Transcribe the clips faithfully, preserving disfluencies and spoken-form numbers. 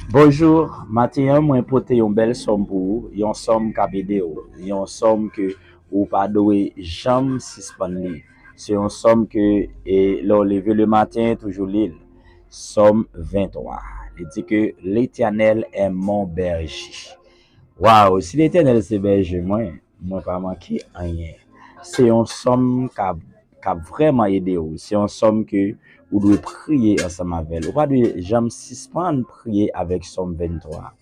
Bonjou, maten an mwen pote yon bèl sòm pou ou, yon sòm k ap ede w, yon sòm ke ou pa dwe janm sispann li. Se yon sòm ke, e, lè w leve le maten, toujou li l. Sòm venntwa. Li di ke Letènèl est mon berger. Waw, si Letènèl se bèje mwen, mwen pa manke anyen. Se yon sòm k ap, k ap vrèman ede w. Se yon sòm ke ou dwe priye ansanm avè l. Ou pa dwe janm sispann priye avèk sòm venntwa.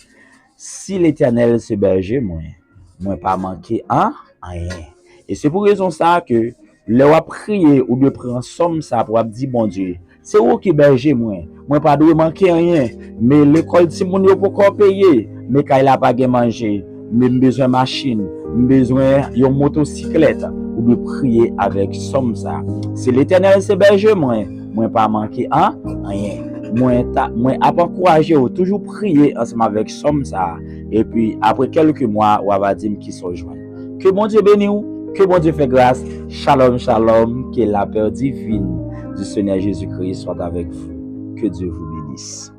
Si Letènèl se bèje mwen, mwen pa manke an anyen. E se pou rezon sa a ke lè w ap priye, ou dwe pran sòm sa pou w ap di Bondye, se ou ki bèje mwen, mwen pa dwe manke anyen, men lekòl timoun yo poko peye, men kay la pa gen manje, men m bezwen machin, m bezwen yon motosiklèt, ou dwe priye avèk sòm sa. Si Letènèl se bèje mwen, mwen pa manke an anyen. Mwen, ta, mwen ap ankouraje w toujou priye ansanm avèk sòm sa a. Epi, apre kèlke mwa, w a va di m kisa w jwenn. Ke Bondye beni w, ke Bondye fè gras. Shalom, shalom, que la paix divine du Seigneur Jésus-Christ soit avec vous. Que Dieu vous bénisse.